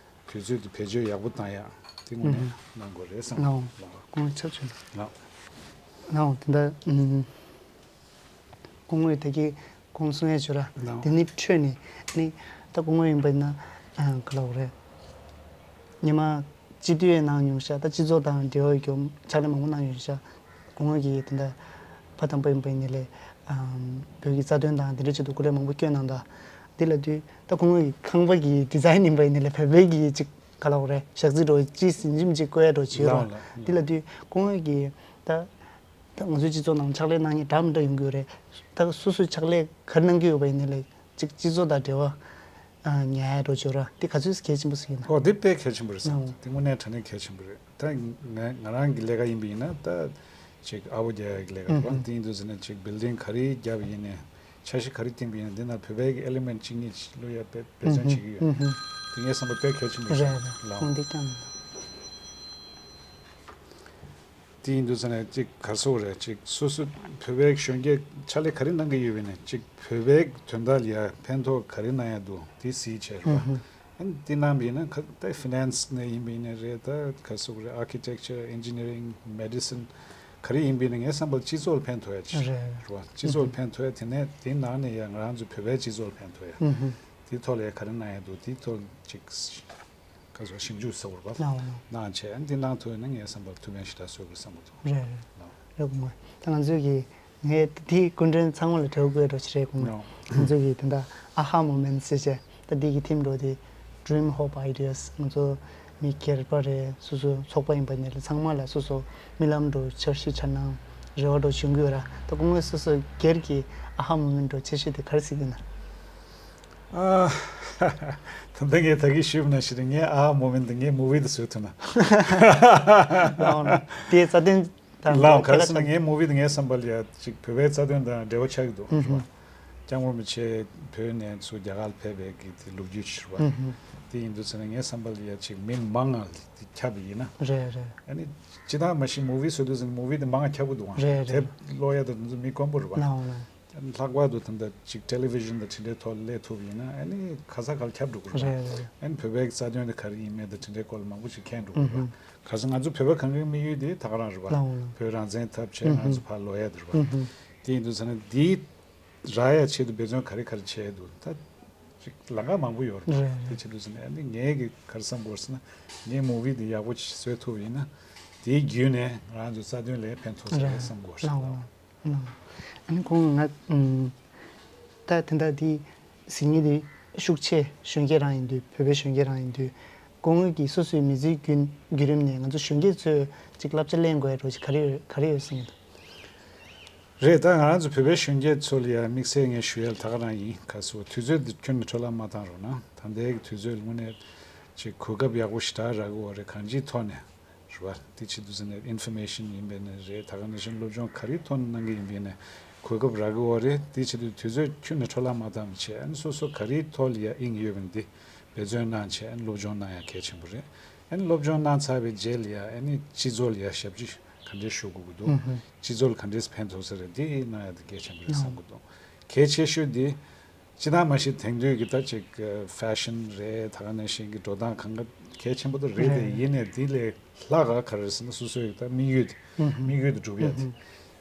དུས་ཚོད་དེ་བེད་སྤྱོད་ཡག་པོ་བཏང་ཡ། དེ་དངོས་གནས་ཨུ་ཧུ། གནང་དགོས་རེད་བསམ། ལའོ། ལའོ། ལའོ། ཁོང་ཆབ་ཆུ། ལའོ། ལའོ། དེ་འདྲ་ཨུམ། སྐུ་ངོས་ད་གིན་ཁོང་གསུང་ཡས་བྱོས་ར། ལའོ། དེ་ནི་འཕྲོས་ནས་ནི། ད་སྐུ་ངོ་ཡིན་པ་ཡིན་ན་ཨ་ག་ལབ་དགོས་རེད། སྔོན་མ་སྤྱི་འཐུས་གནང་མྱོང་ཤག་ད་སྤྱི་ཚོགས་དང་འབྲེལ་བ་ཡོད་རྒྱུ་ཕྱག་ལས་མང་པོ་གནང་མྱོང་ཤག་སྐུ་ངོ་གིས་དེ་འདྲ་ཕ་དམ་པ་ཡིན་པ་ཡིན་ནའི་ལས། ཨམ། བོད་ཀྱི་རྩ་དོན་དང་དེ་འདྲ་ཆེད་དུ་སྐུ་ལས་མང་པོ་བསྐྱོན་གནང་། ད་འདི་ལབ་དུས་ད་སྐུ་ངོ་གི་ཁང་པ་གི་ཌི་ཛའིན་ཡིན་པ་ཡིན་ནའི་ལས། བོད་པའི་གི་ཅིག་ག་ལབ་དགོས་རེད། ཞག་རྩི་འདྲ་པོ་ཅིག་ཟིན་བྲིས་ཅིག་བཀོད་ཡ་འདྲ་པོ་ཅིག་ཡོད་ར། ལའོ་ལའོ། འདི་ལབ་དུས་སྐུ་ངོ་གིས་ད། ད་ང་ཚོའི་སྤྱི་ཚོགས་ནང་ཕྱག་ལས་གནང་མཁན་འདྲ་མི་འདྲ་ཡོང་གི་ཡོད་རེད། ད་སོ་སོས་ཕྱག་ལས་ག་རེ་གནང་གི་ཡོད་པ་ཡིན་ནའི་ལས། ཅིག་སྤྱི་ཚོགས་དང་འབྲེལ་བ་ཨ་ཉར་ཡ་འདྲ་པོ་ཅིག་ཡོད་ར། དེ་ག་ཚོད་གལ་ཆེན་པོ་ཞིག་ཡིན་ན། ཨོ། དེ་དཔེ་གལ་ཆེན་པོ་རེད་བསམ། ཨོ། དེ་དངོས་གནས་དྲང་གནས་གལ་ཆེན་པོ་རེད། ད་ང་ང་རང་གི་ལས་ཀ་ཡིན་པ་ཡིན་ན། ད་ཅིག་ཨར་པོ་རྒྱག་ཡ་གི་ལས་ཀ་རེད་པ། ཨུ་ཧུ། དེ་ཡིན་དུས་ཙ་ན་ཅིག་བིལ་ཌིང་ག་རེ་བརྒྱབ་པ་ཡིན་ནའི། འཆར་གཞི་ག་རེ་བཏིང་པ་ཡིན་ནའི། འདི་ན་བོད་པའི་གི་ཨེ་ལི་མེན་ཊི་གཅིག་གཉིས་བླུག་ཡ་དཔེ་འབད་བརྩོན་བྱེད་ཀྱི་ཡོད། ཨུ་ཧུ། དེ་ངའི་བསམ་པ་དཔེ་གལ་ཆེན་པོ་རེད་བསམ། རེད་རེད། ལའོ། ཁོང་འདི་ཀྱང་། དེ་ཡིན་དུས་ཙ་ན་ཅིག་ག་རེ་ཟེར་དགོས་རེད། ཅིག་སོ་སོ་བོད་པའི་གཞོན་སྐྱེས་ཕྱག་ལས་ག་རེ་གནང་གི་ཡོད་པ་ཡིན་ནའི། ཅིག་བོད་པའི་དོན་དག་ལ་ཡ་ཕན་ཐོགས་ག་རེ་གནང་ཡ་འདུག་དེ་གཟིགས་བྱས་རེད་པ། ཨུ་ཧུ། ཨ་ནི་དེ་གནང་བ་ཡིན་ན། ཁ་ད་ཕི་ནན་སི་ནས་ཡིན་པ་ཡིན་ནའི་རེད། ད་ག་རེ་ཟེར་དགོས་རེད། ཨར་ཀི་ཊེག་ཅར། ཨེན་ཇི་ནི་ཡ་རིང་། མེ་ཌི་སིན། ག་རེ་ཡིན་པ་ཡིན་ནའི་ངའི་བསམ་པར་སྤྱི་ཚོགས་ལ་ཕན་ཐོགས་ཡ་ཅིག་རེད། རེད་པ། སྤྱི་ཚོགས་ལ་ཕན་ཐོགས་ཡ། དེ་ནས་དེའི་ནང་ནས་ཡ་ང་རང་ཚོ་བོད་པའི་སྤྱི་ཚོགས་ལ་ཕན་ཐོགས་ཡ། ཨུ་ཧུ། དེའི་ཐོག་ལ་ཡ་ག་རེ་གནང་ཡ་འདུག་དེའི་ཐོག་ཅིག་ག་ཚོད་ཞིབ་འཇུག་ཟེར་བ་རེད་པ། ལའོ་ལའོ། གནང་བྱས། ཨ་ནི་འདི་གནང་ཐུབ་ཡོད་ན་ངའི་བསམ་པར་ཐུགས་ཕན་ཞེ་དྲག་གསོས་དགོས་བསམ་གྱི་འདུག་རེད་རེད། ལའོ། རེད་སྐུ་ངོ། ད་ང་ཚོས་ཀྱི་ངས་དེའི་སྐུ་མགྲོན་ཚང་མ་ལ་འབྲེལ་བ་བཀོད་འགྲོ་ཞིག་རེད་སྐུ་ངོ། ལའོ། ང་ཚོས་ཀྱི་དེ་འདྲ་ཨ་ཧ་མོ་མེན་ཊི་ཟེར་བྱས། ད་འདི་གི་ཐིམ་འདྲ་པོ་དེ་Dream Hope Ideas། ང་ཚོ་མི་སྒེར་པ་རེད། སོ་སོ་ཚོགས་པ་ཡིན་པ་ཡིན་ནའི་ལས། ཚང་མ་ལ་སོ་སོ་རྨི་ལམ་འདྲ་པོ། འཆར་གཞི། འཆར་སྣང་། རེ་བ་འདྲ་པོ་བྱུང་གི་ཡོད་ར། ད་སྐུ་ངོས་སོ་སོ་སྒེར་གྱི་ཨ་ཧ་མོ་མེན་ཊི་འདྲ་པོ་ཆེ་ཤོས་དེ་ག་རེ་གཟིགས་ཀྱི་ཡོད་ན། ཨ། ད་ལྟ་ངས་ད་གིན་ཞུས་པ་ནང་བཞིན་རེད། ངའི་ཨ་ཧ་མོ་མེན་ཊི་དེ་ངའི་མུ་བི་དེ་བཟོས་ཐུབ་ན། ལའོ་ལའོ། དེའི་རྩ་དོན་དང་ལའོ། ག་རེ་ཟེར་ན་ངའི་མུ་བི་དེ་ངའི་བསམ་པ་ལ་ཡ་ཅིག་བོད་པའི་རྩ་དོན་དང་འབྲེལ་བ་ཆགས་ཀྱི་འདུག་ཨུ་ཧུ། རེད་པ། སྐྱབས་མགོན་རིན་པོ་ཆེ་བོད་ནས་ཚུར་རྒྱ་གར་ལ་ཕེབས་པའི་གི་དེ་ལོ་རྒྱུས་ཅིག་རེད་པ། ཨུ་ཧུ། དེ་ཡིན་དུས་ཙ་ན་ངའི་བསམ་པ་ལ་ཡ་ཅིག་མི་མང་ང་དེ་ཁྱབ་པ་ཡིན་ན། རེད་རེད། ཨ་ནི་སྤྱིར་བཏང་མ་གཞི་མུ་བི་བཟོ་དུས་ཙ་ན་མུ་བི་དེ་མང་ང་ཁྱབ་ཀྱི་འདུག་པ། རེད་རེད། དེབ་ཀློག་ཡ་དེ་ཚོ་མི་དཀོན་པོ་རེད་པ། ལའོ་ལའོ། ལྷག་པར་དུ་ད་ལྟ་ཅིག་ཊེ་ལི་བི་ཤན་དང་དེ་འདྲའི་ཐོག་སླེབས་ཐུབ་ཡིན་ན། ཨ་ནི་ག་ས་ག་ལ་ཁྱབ་འགྲོ་གི་རེད་པ། རེད་རེད། ཨ་ནི་བོད་པའི་རྩ་དོན་དེ་ག་རེ་ཡིན་མིན་དང་དེ་འདྲའི་སྐོར་ལ་མང་པོ་ཞིག་མཁྱེན་འགྲོ་གི་རེད་པ། ཨུ་ཧུ། ག་ས། ང་ཚོ་བོད་པ་གང་གའི་དམིགས་ཡུལ་དེ་ད་ག་རང་རེད་པ། ལའོ་ལའོ། བོད་རང་བཙན་འཐབ་བྱས། ཨུ་ཧུ། ང་ཚོ་ཕར་ལོག་ཡ་དེ་རེད་པ། ཨུ་ཧུ། དེ་ཡིན་དུས་ཙ་ན་འདི་རག་ཡ་ཆེད་དུ་འབད་བརྩོན་ག་རེ་ག་རེ་བྱས་འདུག་ད་ཅིག་ལམ་ཁ་མང་པོ་ཡོད་རེད་པ། རེད་རེད། དེ་བྱེད་དུས་ཙ་ན་ཨ་ནི་ངས་གི་ག་རེ་བསམ་དགོས་ཟེར་ན། ངའི་མུ་བི་འདི་ཡག་པོ་ཅིག་བཟོ་ཐུབ་ཡིན་ན། དེའི་བརྒྱུད་ནས་ང་རང་ཚོའི་རྩ་དོན་ལ་ཕན་ཐོགས་ས་རེད་བསམ་དགོས་ཤག་ལའོ་ལའོ། ཨ་ནི་ཁོང་ང་ཨམ། ད་དེ་འདྲ་དེ་གཟིགས་མཁན་དེ་ཤུགས་ཆེ་གཞོན་སྐྱེས་རང་ཡིན་དུས། བོད་པའི་གཞོན་སྐྱེས་རང་ཡིན་དུས། སྐུ་ངོ་གིས་སོ་སོའི་མི་ཚེའི་བརྒྱུད་བརྒྱུད་རིམ་ནས་ང་ཚོ་གཞོན་སྐྱེས་ཚོས་ཅིག་བསླབ་བྱ་ལེན་དགོས་ཡ་འདྲ་པོ་ཅིག་ག་རེ་ཡོད་ག་རེ་ཡོད་བསམ་གྱི་འདུག་རེད། ད་ང་རང་ཚོ་བོད་པའི་གཞོན་སྐྱེས་ཚོ་ལ་ཡ་དམིགས་བསལ་ངས་ཞུ་ཡ་ལ་ད་ག་རང་ཡིན། ག་ཟེར། དུས་ཚོད་འདི་ཁྱོན་ནས་འཕྲོ་བརླག་མ་བཏང་རོགས་གནང་། ད་ལྟའི་གི་དུས་ཚོད་དངོས་གནས་ཅིག་གོ་སྐབས་ཡག་པོ་ཞེ་དྲག་རག་གི་ཡོད་རེད། གང་ཅིའི་ཐོག་ནས་རེད་པ། དེ་བྱེད་དུས་ཙ་ན་ཨིན་ཕོར་མེ་ཤན་ཡིན་པ་ཡིན་ནའི་རེད། ད་ག་ནང་བཞིན་སློབ་སྦྱོང་ག་རེའི་ཐོག་ནས་གནང་གི་ཡིན་པ་ཡིན་ནའི་གོ་སྐབས་རག་གི་ཡོད་རེད། དེ་བྱེད་དུས་དུས་ཚོད་ཁྱོན་ནས་འཕྲོ་བརླག་མ་བཏང་བ་བྱས། ཨ་ནི་སོ་སོ་ག་རེའི་ཐོག་ལ་ཡ་དབྱིངས་ཡོད་པ་ཡིན་དེ་འབད་བརྩོན་གནང་བྱས། ཨ་ནི་སློབ་སྦྱོང་གནང་ཡ་གལ་ཆེན་པོ་རེད། ཨ་ནི་སློབ་སྦྱོང་གནང་ཚར་བའི་རྗེས་ལ་ཡ་ཨ་ནི་སྤྱི་ཚོགས་ལ་ཡ་ཞབས་ཕྱི་ག་འདྲས་ཞུ་དགོས་ཀྱི་འདུག་ཨུ་ཧུ། སྤྱི་ཚོགས་ལ་ག་འདྲས་ཕན་ཐོགས་ས་རེད། འདི་གནང་ཡ་དེ་གལ་ཆེན་པོ་རེད་བསམ་གྱི་འདུག་གལ་ཆེ་ཤོས་འདི་སྤྱིར་བཏང་མ་གཞི་དེང་དུས་ཀྱི་ད་ཅིག་ཕེ་ཤན་རེད། ད་ག་ནང་བཞིན་གྱི་འགྲོ་སྟངས་གང་ག་གལ་ཆེན་པོ་ད་རེད་དེ། རེད། ཡིན་ནའི་འདི་ལས་ལྷག་ག་ག་རེ་ཟེར་ན་སོ་སོའི་ད་དམིགས་ཡུལ་དེ། ཨུ་ཧུ། དམིགས་ཡུལ་དེ་སྒྲུབ་ཡ་དེ། ཨུ་ཧུ།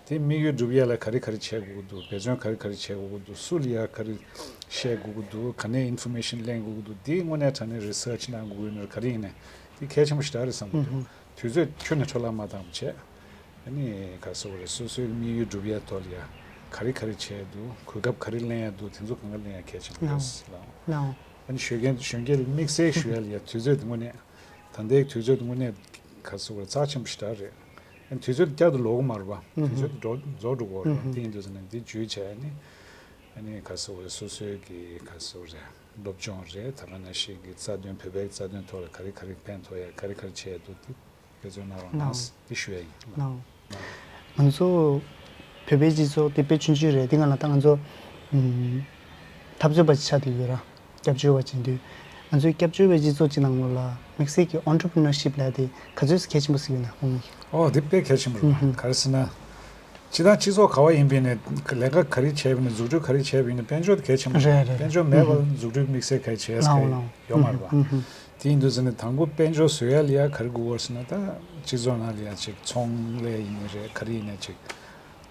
དེ་དམིགས་ཡུལ་སྒྲུབ་ཡ་ལ་ག་རེ་ག་རེ་བྱེད་དགོས་ཀྱི་འདུག་འབད་བརྩོན་ག་རེ་ག་རེ་བྱེད་དགོས་ཀྱི་འདུག་སུ་ལ་ཡ་ག་རེ་བཤད་དགོས་ཀྱི་འདུག་ག་ནས་ཨིན་ཕོར་མེ་ཤན་ལེན་དགོས་ཀྱི་འདུག་འདི་དངོས་གནས་དྲང་གནས་རི་སར་ཆི་གནང་དགོས་ཀྱི་ཡོད་ན་ག་རེ་ཡིན་ནའི་དེ་གལ་ཆེན་པོ་ཞེ་དྲག་རེད་བསམ་གྱི་འདུག་ཨུ་ཧུ། དུས་ཚོད་ཁྱོན་ནས་འཕྲོ་བརླག་མ་བཏང་བ་བྱས། ཨ་ནི་ག་རེ་ཟེར་དགོས་རེད། སོ་སོའི་དམིགས་ཡུལ་སྒྲུབ་ཡ་ཐོག་ལ་ཡ་ག་རེ་ག་རེ་བྱས་འདུག་གོ་སྐབས་ག་རེ་ལེན་ཡ་འདུག་དེ་ཚོ་གང་ག་ལེན་ཡ་གལ་ཆེན་པོ་རེད་ལགས། ལགས། ཨ་ནི་གཞོན་སྐྱེས་གཞོན་སྐྱེས་ལ་དམིགས་བསལ་ཞུ་ཡ་ལ་ཡ་དུས་ཚོད་དེ་དངོས་གནས། ད་ལྟའི་དུས་ཚོད་དེ་དངོས་གནས་ག་རེ་ཟེར་དགོས་རེད། རྩ་ཆེན་པོ་ཞེ་དྲག་རེད། ཨ་ནི་དུས་ཚོད་དེ་བསྐྱར་དུ་ལོག་གི་མ་རེད་པ། ཨུ་ཧུ། དུས་ཚོད་དེ་འགྲོ་རྫོགས་འགྲོ་གི་ཡོད་རེད་པ། ཨུ་ཧུ། དེ་ཡིན་དུས་ཙང་ནས་འདི་བརྒྱུད་བྱས་ཨ་ནི། ཨ་ནི་ག་རེ་ཟེར་དགོས་རེད། སོ་སོའི་གི་ག་རེ་ཟེར་དགོས་རེད། སློབ་སྦྱོང་རེད། ད་ག་ནང་བཞིན་གྱི་རྩ་དོན་བོད་པའི་རྩ་དོན་ཐོག་ལ་ག་རེ་ག་རེ་ཕན་ཐོགས་ཡ་ག་རེ་ག་རེ་བྱས་འདུག་དེ་འབད་བརྩོན་གནང་རོགས་གནང་། ལགས། དེ་ཞུ་ཡ་ཡིན། ལགས། ང་ཚོ་བོད་པའི་སྤྱི་ཚོགས་དེ་དཔེ་ཆུང་ཆུང་རེད། དེ་སྒང་ལ་ད་ང་ཚོ་ཨུམ་འཐབ་རྩོད་པ་ཅིག་ཆགས་བསྡད་ཡོད་ར། སྐྱབས་བཅོལ་བ་ཅིག་ཡིན་དུས། ང་ཚོའི་སྐྱབས་བཅོལ་བའི་སྤྱི་ཚོགས་ཅིག་ནང་ལོགས་ལ་དམིགས་བསལ་གྱི་ཨོན་ཊར་པི་རི་ནར་ཤིབ་ལབ་ཡ་དེ་ག་ཚོད་གལ་ཆེན་པོ་ཟིག་ཡོད་ན་དགོངས་ཡིན། ཨོ་དེ་དཔེ་གལ་ཆེན་པོ་རེད་པ། ཨུ་ཧུ། ག་རེ་ཟེར་ན། སྤྱིར་བཏང་སྤྱི་ཚོགས་ག་བ་ཡིན་པ་ཡིན་ནའི་ལས་ཀ་ག་རེ་བྱས་པ་ཡིན་ནའི་འཛུགས་སྐྲུན་ག་རེ་བྱས་པ་ཡིན་ནའི་དཔལ་འབྱོར་དེ་གལ་ཆེན་པོ་རེད། རེད་རེད། དཔལ་འབྱོར་མེད་པར་ཨུ་ཧུ། འཛུགས་སྐྲུན་དམིགས་བསལ་ག་རེ་བྱས་ཡ་ལའོ་ག་ལའོ། ཡོད་མ་རེད་པ། ཨུ་ཧུ། དེ་ཡིན་དུས་ཙང་ནས་དང་པོ་དཔལ་འབྱོར་བཟོ་ཡ་ལ་ཡ་ག་རེ་དགོས་པ་ཟེར་ན། ད་སྤྱི་ཚོགས་ནང་ལ་ཡ་ཅིག་ཚོང་ལས་ཡིན་ནའི་རེད། ག་རེ་ཡིན་ནའི་ཅིག་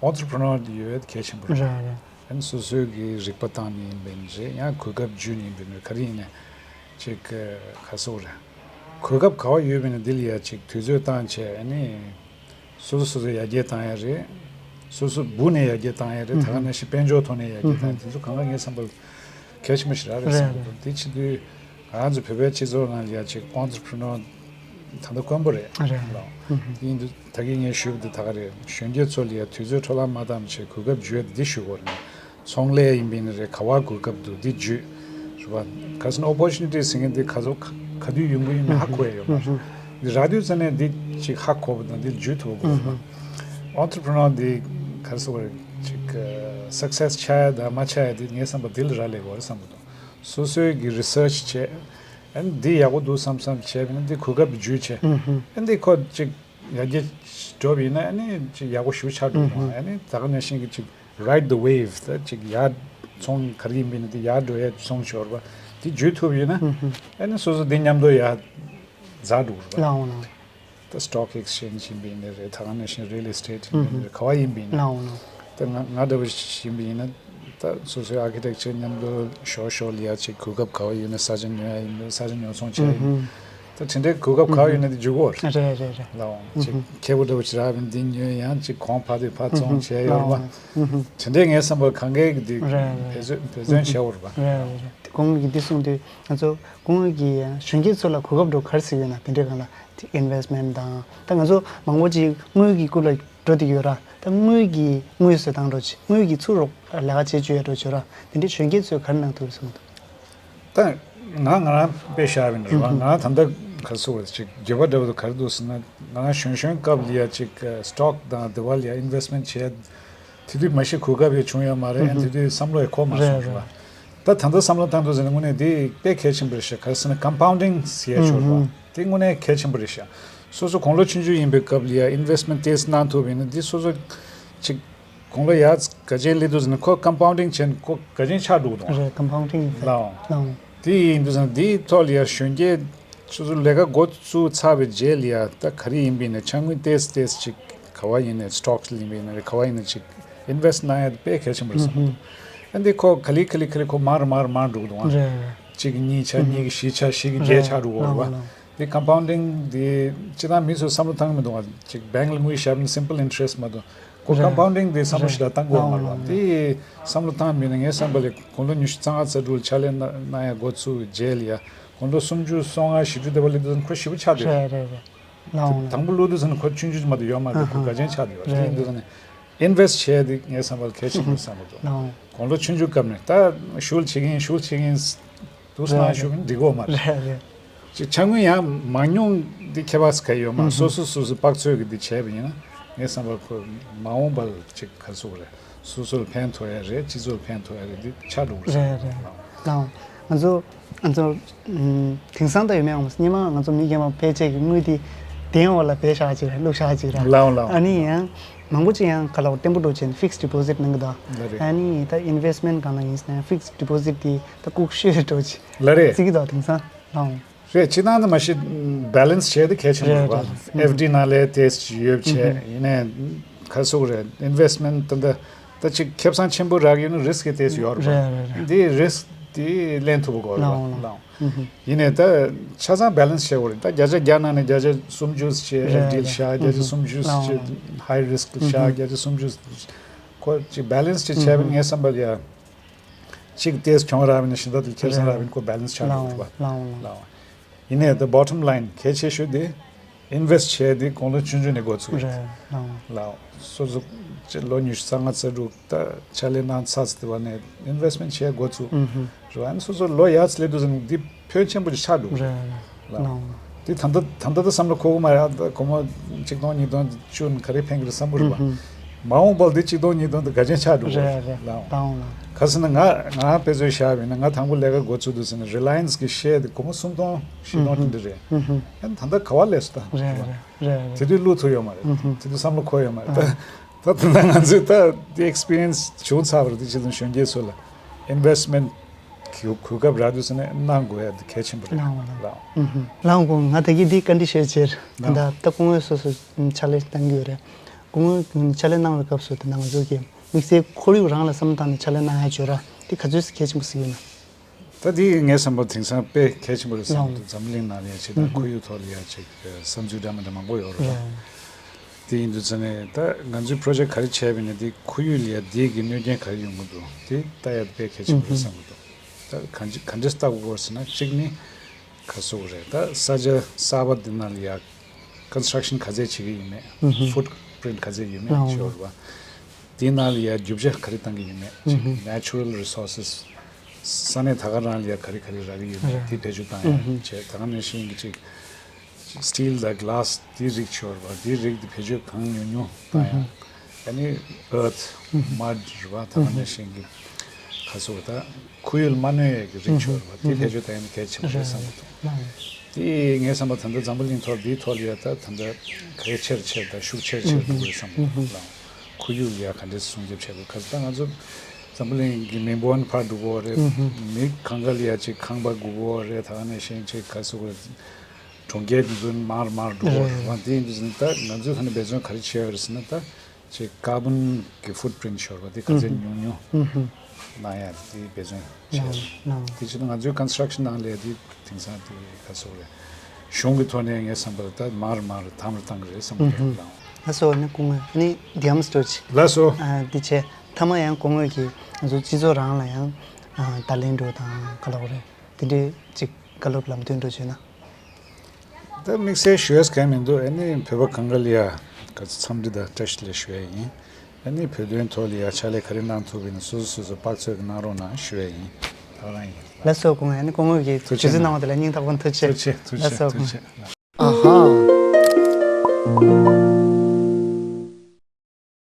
ཨོན་ཊར་པི་རི་ནར་དེ་ཡོད་ཡ་གལ་ཆེན་པོ་རེད། རེད་རེད། ཨ་ནི་སོ་སོའི་གི་རིག་པ་བཏང་ནི་ཡིན་པ་ཡིན་རེད། ཡང་གོ་སྐབས་བརྒྱུད་ནི་ཡིན་པ་ཡིན་རེད། ག་རེ་ཡིན་ནའི་ཅིག་ག་རེ་ཟེར་དགོས་རེད། གོ་སྐབས་ག་བ་ཡོད་པ་ཡིན་ནའི་འདི་ལ་ཡ་ཅིག་དུས་ཚོད་བཏང་བྱས། ཨ་ནི། སོ་སོ་སོ་སོ་ཡར་རྒྱས་བཏང་ཡ་རེད། སོ་སོ་སྦུག་ནས་ཡར་རྒྱས་བཏང་ཡ་རེད། ད་ག་ནང་བཞིན་དཔལ་འབྱོར་ཐོག་ནས་ཡར་རྒྱས་བཏང་ཡ། དེ་ཚོ་གང་ག་ངའི་བསམ་པར་གལ་ཆེན་པོ་ཞེ་དྲག་རེད་བསམ་གྱི་འདུག་དེ་བྱེད་དུས་ང་ཚོ་བོད་པའི་སྤྱི་ཚོགས་ནང་ལ་ཡ་ཅིག་ཨོན་ཊར་པི་རི་ནར་ད་ལྟ་དཀོན་པོ་རེད། རེད། ལགས། དེ་ཡིན་དུས་ད་གིན་ངས་ཞུས་པ་དེ་ད་ག་རེད། གཞོན་སྐྱེས་ཚོ་ལ་ཡ་དུས་ཚོད་འཕྲོ་བརླག་མ་བཏང་བྱས་གོ་སྐབས་བརྒྱུད་འདི་ཞུ་དགོས་རེད། ཚོང་ལས་ཡིན་པ་ཡིན་ན་རེད། ག་བ་གོ་སྐབས་འདུག་འདི་བརྒྱུད། རེད་པ། ག་རེ་ཟེར་ན་ཨོ་པོར་ཅུ་ནི་ཊི་ཟེར་མཁན་འདི་ག་ཚོད་ག་ག་དུས་ཡོང་གི་ཡིན་མིན་ཧ་གོ་ཡ་ཡོད་མ་རེད། འདི་རག་དུས་ཙམ་ནས་འདི་ཅིག་ཧ་གོ་བ་དང་འདི་བརྒྱུད་ཐུབ་དགོས་རེད་པ། ཨོན་ཊར་པི་རི་ནར་འདི་ག་རེ་ཟེར་དགོས་རེད། ཅིག་སག་སེ་སི་ཆགས་ཡ་དང་མ་ཆགས་ཡ་འདི་ངའི་བསམ་པ་འདི་ལ་རག་ལས་དགོས་རེད་བསམ་གྱི་འདུག་སོ་སོའི་གི་རི་སར་ཆི་བྱས། ཨ་ནི་འདི་ཡག་པོ་འདུག་བསམ་བསམ་བྱས་པ་ཡིན་ན་འདི་གོ་སྐབས་བརྒྱུད་བྱས། ཨ་ནི་འདི་ཁོ་ཅིག་ཡར་རྒྱས་འགྲོ་བ་ཡིན་ན་ཨ་ནི་ཅིག་ཡག་པོ་ཞེ་པོ་ཆགས་འགྲོ་གི་འདུག་ཨ་ནི་ད་ག་ནང་བཞིན་གྱི་ཅིག་ride the wave ད་ཅིག་ཡར་ཚོང་ག་རེ་ཡིན་པ་ཡིན་ན་དེ་ཡར་འགྲོ་ཡ་ཚོང་ཞོར་བ་དེ་བརྒྱུད་ཐུབ་ཡིན་ན། ཨ་ནི་སོ་སོ་དེ་མཉམ་དུ་ཡར་འཛེགས་འགྲོ་གི་རེད་པ། ལའོ་ལའོ། ད་སི་ཊོག་ཨེག་སི་ཅེན་ཇི་ཡིན་པ་ཡིན་ན་རེད། ད་ག་ནང་བཞིན་རི་ཡལ་ཨེ་སི་ཊེཊ་ཡིན་པ་ཡིན་ན་རེད། ག་བ་ཡིན་པ་ཡིན་ན། ལའོ་ལའོ། ད་ང་ང་འདྲ་བོ་ཞིག་ཡིན་པ་ཡིན་ན་ད་སོ་སོའི་ཨར་ཁི་ཊེག་ཅར་མཉམ་དུ་ཞོར་ཞོར་ལ་ཡ་ཅིག་གོ་སྐབས་ག་བ་ཡོད་ན་ས་ཆ་ཉོ་ཡ་ཡིན་ན་ས་ཆ་ཉོ་ཚོང་བྱེད་ཡ་ཡིན་ན། ད་དེ་འདྲའི་གོ་སྐབས་ག་བ་ཡོད་ན་དེ་འཇུག་གོ། རེད་རེད་རེད། ལའོ། ཅིག་ཁེ་པོ་འདྲ་བོ་ཅིག་རག་པ་ཡིན་ན་དེ་ཉོས་ཡང་ཅིག་གོང་འཕར་དེ་ཕར་བཙོང་བྱས་ཡོད་རེད་པ། དེ་འདྲའི་ངའི་བསམ་པར་གང་གའི་གི་དེ་རེད་རེད། འབད་བརྩོན་འབད་བརྩོན་བྱས་ཡོད་རེད་པ། རེད་རེད་རེད། སྐུ་ངོ་གིས་འདི་གསུངས་དུས་ང་ཚོ་སྐུ་ངོ་གིས་གཞོན་སྐྱེས་ཚོ་ལ་གོ་སྐབས་འདྲ་བོ་ག་རེ་གཟིགས་ཡོད་ན། དེ་འདྲའི་སྒང་ལ་ཨིན་ཝེ་སི་ཊི་མེན་ཊི་དང་། ད་ང་ཚོ་མང་པོ་ཅིག་དངུལ་གྱི་རྐུབ་ལ་འགྲོ་བསྡད་ཡོད་ར། ད་དངུལ་གྱིས་དངུལ་བཟོ་སྟངས་འདྲ་བོ་ཅིག་དངུལ་གྱིས་ཚུར་རོགས་ལས་ཀ་བྱེད་བཅུག་ཡ་འདྲ་བོ་ཅིག་ཡོད་ར། དེ་འདྲའི་གཞོན་སྐྱེས་ཚོས་ག་རེ་གནང་ཐུབ་རེད་བསམ་གྱི་འདུག་ད་ང་ང་རང་དཔེ་བཞག་པ་ཡིན་ན་རེད་པ། ང་རང་ད་ལྟ་ག་རེ་ཟེར་དགོས་རེད། ཅིག་འགྱོད་པ་འདྲ་བོ་ག་རེ་འདུག་ཟེར་ན། ང་རང་གཞོན་གཞོན་སྐབས་ལ་ཡ་ཅིག་སི་ཊོག་དང་དེ་བ་ལ་ཡ་ཨིན་ཝེ་སི་ཊི་མེན་ཊི་བྱས། དེ་དུས་མ་གཞི་གོ་སྐབས་ཡང་བྱུང་ཡོད་མ་རེད། ཨ་ནི་དེ་དུས་བསམ་བློ་ཡང་འཁོར་མ་སོང་རེད་རེད། རེད་པ། ད་ད་ལྟ་བསམ་བློ་བཏང་དུས་ཙམ་ནས་དངོས་གནས་དེ་དཔེ་གལ་ཆེན་པོ་རེད་ཤག་ག་རེ་ཟེར་ན་ཀམ་པའུན་ཌིང་ཟེར་ཡ་ཅིག་ཡོད་རེད་པ། དེ་དངོས་གནས་གལ་ཆེན་པོ་རེད་ཤག་སོ་སོ་དགུང་ལོ་ཆུང་ཆུང་ཡིན་པའི་སྐབས་ལ་ཡ་ཨིན་ཝེ་སི་ཊི་མེན་ཊི་ཏོག་ཙམ་གནང་ཐུབ་པ་ཡིན་ན་དེ་སོ་སོ་ཅིག་དགུང་ལོ་ཡར་ག་ཅན་སླེབས་དུས་ཙམ་ནས་ཁོ་ཀམ་པའུན་ཌིང་བྱས་ནས་ཁོ་ག་ཅན་ཆགས་འགྲོ་གི་འདུག་ཨ། རེད། ཀམ་པའུན་ཌིང་ཨི་ཕེག་ཊི། ལའོ། ལའོ། དེ་ཡིན་དུས་ཙམ་དེའི་ཐོག་ལ་ཡ་གཞོན་སྐྱེས་སོ་སོ་ལས་ཀ་འགོ་བཙུགས་ཚར་བའི་རྗེས་ལ་ཡ་ད་ག་རེ་ཡིན་པ་ཡིན་ན་ཆ་དངུལ་ཏོག་ཙམ་ཏོག་ཙམ་ཅིག་ག་བ་ཡིན་ནའི་སི་ཊོག་ཡིན་པ་ཡིན་ན་རེད། ག་བ་ཡིན་ན་ཅིག་ཨིན་ཝེ་སི་ཊི་གནང་ཡ་དེ་དཔེ་གལ་ཆེན་པོ་རེད་བསམ་གྱི་འདུག་ཨ་འདི་ཁོ་ག་ལེ་ག་ལེ་ག་ལེ་ཁོ་མར་མར་མར་འགྲོ་གི་འདུག་ཨ། རེད་རེད། གཅིག་གི་གཉིས་ཆགས། གཉིས་ཀྱི་བཞི་ཆགས། བཞི་གི་བརྒྱད་ཆགས་འགྲོ་གི་རེད་པ། ལའོ་ལའོ། འདི་ཀམ་པའུན་ཌིང་འདི་སྤྱིར་བཏང་མི་ཚོས་བསམ་བློ་བཏང་གི་མི་འདུག་ཨ། ཅིག་བེང་ལ་དངུལ་བཞག་ནས་སིམ་པལ་ཨིན་ཊི་རེ་སི་ཊི་མ་གཏོགས། ཁོ་རེད། ཀམ་པའུན་ཌིང་འདི་བསམ་བློ་ཞིག་ལ་བཏང་དགོས་མ་རེད་པ། ལའོ་ལའོ། འདི་བསམ་བློ་བཏང་མེད་ན་ངའི་བསམ་པ་ལ་དགུང་ལོ་ཉི་ཤུ་རྩ་ལྔ་རྩ་དྲུག་ལ་ཕྱག་ལས་གནང་ཡ་འགོ་བཙུགས་རྗེས་ལ་ཡ་དགུང་ལོ་སུམ་ཅུ་སོ་ལྔ་བཞི་བཅུ་དེ་བ་སླེབས་དུས་ཁོ་ཞེ་པོ་ཆགས་འདུག་རེད་རེད་རེད། ལའོ་ལའོ། དང་པོ་བླུགས་དུས་ཙམ་ནས་ཁོ་ཆུང་ཆུང་ཅིག་མ་གཏོགས་ཡོད་མ་རེད། ཁོ་ག་ཅན་ཆགས་འདུག་རེད། དེ་ཡིན་དུས་ཙམ་ནས་ཨིན་ཝེ་སི་ཊི་བྱས་ཏེ་ངའི་བསམ་པ་ལ་གལ་ཆེན་པོ་བསམ་གྱི་འདུག་ལའོ། དགུང་ལོ་ཆུང་ཆུང་སྐབས་ནས་ད་ཤུལ་བྱེད་ཀྱིན་ཤུལ་བྱེད་ཀྱིན་འདུག་སེ་ཞུ་གིན་འགྲིག་གོ་མ་རེད། རེད་རེད། ཅིག་ཆ་དངུལ་ཡང་མང་ཉུང་འདི་ཁྱད་པར་ག་ཡོད་མ། སོ་སོ་སོ་སོ་དཔག་ཚོད་ཀྱི་འདི་བྱས་པ་ཡིན་ན་ངའི་བསམ་པར་ཁོ་མ་འོངས་པ་ལ་ཅིག་ག་རེ་ཟེར་དགོས་རེད། སོ་སོ་ལ་ཕན་ཐོགས་ཡ་རེད། སྤྱི་ཚོགས་ལ་ཕན་ཐོགས་ཡ་རེད། འདི་ཆགས་འགྲོ་གི་རེད། རེད་རེད། ལའོ། ང་ཚོ་ང་ཚོ་ཨམ། དེང་སང་ད་ཡོད་མེད་འོང་། སྔོན་མ་ང་ཚོ་མི་རྒན་པ་ཕལ་ཆེར་གྱི་དངུལ་དེ་གདན་འོག་ལ་སྦས་བཞག་ཅིག་ར། བླུགས་བཞག་ཅིག་ར། ལའོ་ལའོ། ཨ་ནི་ཡང་མང་པོ་ཅིག་ཡང་ག་ལ་བརྟན་པོ་འགྲོ་བྱས་ནས་fixed deposit གནང་གི་འདུག་ལ་རེད། ཨ་ནི་ད་investment སྒང་ལ་ཡིན་ཟེར་ན་fixed deposit དེ་ད་ལྐུགས་ཤོས་འགྲོ་ཅིག་ལ་རེད། བརྩི་གི་འདུག་དེང་སང་། ལའོ། རེད། སྤྱིར་བཏང་དུ་མ་གཞི་balance བྱས་ཏེ་གལ་ཆེན་པོ་རེད་པ། རེད་རེད། ཨེཕ་ཌི་ནང་ལས་དེ་ཡོད་བྱས། ཡིན་ནའི་ག་ཟེར་དགོས་རེད། investment ད་ད་ཅིག་ཁེ་བཟང་ཆེན་པོ་རག་ཡོད་ན་risk དེ་ཡོད་རེད་པ། རེད་རེད་རེད། འདི་risk དེ་ལེན་ཐུབ་པ་དགོས་རེད་པ། ལའོ་ལའོ། ཡིན་ནའི་ད་ཆ་ཚང་balance བྱེད་དགོས་རེད། ད་བརྒྱ་ཆ་བརྒྱ་ནང་ནས་བརྒྱ་ཆ་སུམ་ཅུ་བྱས་ཨེཕ་ཌི་ལ་བཞག་བརྒྱ་ཆ་སུམ་ཅུ་བྱས་high risk ལ་བཞག་བརྒྱ་ཆ་སུམ་ཅུ། ཁོ་ཅིག་balance ཅིག་བྱས་པ་ངའི་བསམ་པར་ཡ། གཅིག་དེས་གྱོང་རག་པ་ཡིན་ན་གཞན་དག་དེ་ཁེ་བཟང་རག་པ་ཡིན་ན་ཁོ་balance ཆགས་འགྲོ་གི་འདུག་པ། ལའོ་ལའོ། ཡིན་ནའི་the bottom line གལ་ཆེ་ཤོས་དེ་invest བྱས་དེ་དགུང་ལོ་ཆུང་ཆུང་ནས་འགོ་ཚུགས། རེད། ལའོ། ལའོ། སོ་སོ་ལོ་ཉི་ཤུ་རྩ་ལྔ་རྩ་དྲུག་ད་ཕྱག་ལས་གནང་ཚར་ཚར་དེ་བ་ནས་investment བྱས་འགོ་ཚུགས། རེད་པ། ཨ་ནི་སོ་སོ་ལོ་ཡར་སླེབས་དུས་ཙམ་འདི་ཕོན་ཆེན་པོ་ཅིག་ཆགས་འགྲོ་གི་རེད། རེད། ལའོ། ལའོ། དེ་ད་ལྟ་ད་ལྟ་ད་བསམ་བློ་འཁོར་གི་མ་རེད། ཨ་ད་སྒོར་མོ་ཆིག་སྟོང་ཉིས་སྟོང་བཅུ་ནི་ག་རེ་ཕན་གི་རེད་བསམ་གི་རེད་པ། མ་འོངས་པ་ལ་དེ་ཆིག་སྟོང་ཉིས་སྟོང་དེ་ག་ཅན་ཆགས་འགྲོ་གི་རེད། རེད་རེད། ལའོ། ལའོ་ལའོ། ག་ཟེར་ན་ང་ང་དཔེ་མཚོན་བཞག་པ་ཡིན་ན་ང་དང་པོ་ལས་ཀ་འགོ་ཚུགས་དུས་ཟེར་ན་Reliance གི་share དེ་སྒོར་མོ་སུམ་སྟོང་བཞི་སྟོང་དེ་འདྲ་རེད། ཨ་ནི་ད་ལྟ་ག་བ་སླེབས་སོང་ད། རེད་རེད་རེད་རེད། དེ་དུས་བླུག་ཐུབ་ཡོད་མ་རེད། དེ་དུས་བསམ་བློ་འཁོར་ཡོད་མ་རེད། ད་ད་ད་ལྟ་ང་ཚོས་ད་དེ་experience བྱུང་ཚར་བ་རེད། དེ་ཆེད་དུ་གཞོན་སྐྱེས་ཚོ་ལ་investment གོ་གོ་སྐབས་རག་དུས་ཙམ་ནས་གནང་དགོས་ཡ་དེ་གལ་ཆེན་པོ་རེད། ལའོ་ལའོ། ལའོ། ལའོ་སྐུ་ངོ། ང་ད་གིན་འདི་བཀའ་འདྲི་ཞུ་ཕྱིར་ད་ལྟ་ད་སྐུ་ངོ་སོ་སོ་ཕྱག་ལས་གནང་གི་ཡོད་རེད། སྐུ་ངོ་ཕྱག་ལས་གནང་བའི་སྐབས་སུ་ད་ང་ཚོ་གི་དམིགས་བསལ་ཁོར་ཡུག་རང་ལ་བསམ་བློ་བཏང་ནས་ཕྱག་ལས་གནང་ཡ་བྱོས་ར། དེ་ག་ཚོད་གལ་ཆེན་པོ་ཟིག་ཡིན་ན། ད་དེ་ངའི་བསམ་པར་དེང་སང་དཔེ་གལ་ཆེན་པོ་རེད་བསམ་གི་འདུག་འཛམ་གླིང་ནང་ལ་ཡ་ཅིག་དང་ཁོར་ཡུག་ཐོག་ལ་ཡ་ཅིག་བསམ་ཚུལ་འདྲ་མི་འདྲ་མང་པོ་ཡོད་རེད། དེ་ཡིན་དུས་ཙམ་ནས་ད་ང་ཚོའི་project ག་རེ་བྱས་པ་ཡིན་ན་དེ་ཁོར་ཡུག་ལ་ཡ་དེ་གི་གནོད་སྐྱོན་ག་རེ་ཡོང་གི་འདུག་དེ་ལྟ་ཡ་དཔེ་གལ་ཆེན་པོ་རེད་བསམ་གི་འདུག་ད་གང་ཅི་ག་འདྲས་ལྟ་དགོས་ཟེར་ན་གཅིག་ནི་ག་ཟེར་དགོས་རེད། ད་ས་ཆ་གསར་པ་འདི་ནང་ལ་ཡ་construction ག་ཚད་བྱེད་ཀྱི་ཡོད་མེད། footprint ག་ཚད་ཡོད་མེད་ཅེས་པ། དེའི་ནང་ལ་ཡ་རྒྱུ་ཆ་ག་རེ་བཏང་གི་ཡོད་མེད་ཅེས། natural resources ས་གནས་ད་ག་རང་ལ་ཡ་ག་རེ་ག་རེ་རག་གི་ཡོད་མེད་དེ་བེད་སྤྱོད་བཏང་ཡ་བྱས། ད་ག་ནང་བཞིན་གྱི་ཅིག་steel དང་glass དེའི་རིགས་ཅེས་པ་དེའི་རིགས་དེ་བེད་སྤྱོད་གང་ཉུང་ཉུང་བཏང་ཡ། ཨ་ནི་earth mud རེད་པ། ད་ག་ནང་བཞིན་གྱི་ག་ཟེར་དགོས་ད་ཁོར་ཡུག་ལ་མ་གནོད་ཡ་གི་རིགས་ཅེས་པ་དེ་བེད་སྤྱོད་བཏང་ཡ་ནི་གལ་ཆེན་པོ་རེད་བསམ་གི་འདུག་དེ་ངའི་བསམ་པ་ད་ལྟ་འཛམ་བུ་གླིང་ཐོག་འདིའི་ཐོག་ལ་ཡ་ད་ད་ལྟ་གལ་ཆེར་ཆེར་དང་ཤུགས་ཆེར་ཆེར་འགྲོ་གི་རེད་བསམ་གི་འདུག་ཁོར་ཡུག་ལ་ཡ་ག་འདྲས་སྲུང་སྐྱོབ་བྱེད་དགོས། ག་ཚོད་ད་ང་ཚོ་འཛམ་བུ་གླིང་གི་མི་འབོར་ཕར་འགྲོ་གི་རེད། མི་གང་ག་ལ་ཡ་ཅིག་ཁང་པ་དགོས་ཀྱི་རེད། ད་ག་ནང་བཞིན་ཅིག་ག་ཟེར་དགོས་གྲོང་ཁྱེར་འདི་ཚོ་མར་མར་འགྲོ་གི་རེད་པ། དེ་ཡིན་དུས་ད་ང་ཚོས་ད་ནི་འབད་བརྩོན་ག་རེ་བྱེད་ཡ་རེད་ཟེར་ན་ད། ཅིག་carbon གི་footprint ཤོར་བ་དེ་ག་ཚད་ཉུང་ཉུང་གནང་ཡ་དེ་འབད་བརྩོན་བྱས། ལའོ་ལའོ། དེ་ཕྱིར་ང་ཚོའི་construction ནང་ལས་དེ་དེང་སང་དེ་ག་ཟེར་རེད། གཞུང་གི་ཐོག་ནས་ངའི་བསམ་པར་ད་མར་མར་དམ་རུ་བཏང་གི་རེད་བསམ་གི་ཡོད་ལའོ། ལགས་སོ། ནི་སྐུ་ངོ་ནི་དེ་ཡམ་སྟོར་ཅིག་ལགས་སོ། ཨ་དེ་བྱས་མཐའ་མ་ཡང་སྐུ་ངོ་གིས་ང་ཚོ་སྤྱི་ཚོགས་རང་ལ་ཡང་ཨ་བརྡ་ལན་འགྲོ་དང་ག་ལབ་རེད། དེ་འདྲའི་ཅིག་བཀའ་སློབ་ལམ་སྟོན་འགྲོ་བྱས་ན། ད་དམིགས་བསལ་ཞུ་ཡས་གང་མི་འདུག་ཨ་ནི་བོད་པ་གང་ག་ལ་ཡ་ག་ཚོད་འཚམས་འདྲི་དང་བཀྲ་ཤིས་བདེ་ལེགས་ཞུ་ཡས་ཡིན། ཨ་ནི་བོད་དོན་ཐོག་ལ་ཡ་ཕྱག་ལས་ག་རེ་གནང་ཐུབ་ཡིན་ན་སོ་སོ་སོ་སོ་དཔག་ཚོད་ཀྱིས་གནང་རོགས་གནང་ཞུ་ཡས་ཡིན། ད་ག་རང་ཡིན། ལགས་སོ་སྐུ་ངོ། ཨ་ནི་སྐུ་ངོ་གིས་ཐུགས་རྗེ་བརྗོད་གནང་བ་དེ་ལ་སྙིང་ཐག་པ་ནས་ཐུགས་རྗེ་ཆེ། ཐུགས་རྗེ་ཆེ། ལགས་སོ་སྐུ་ངོ། ཐུགས་རྗེ་ཆེ། ཨ་ཧ།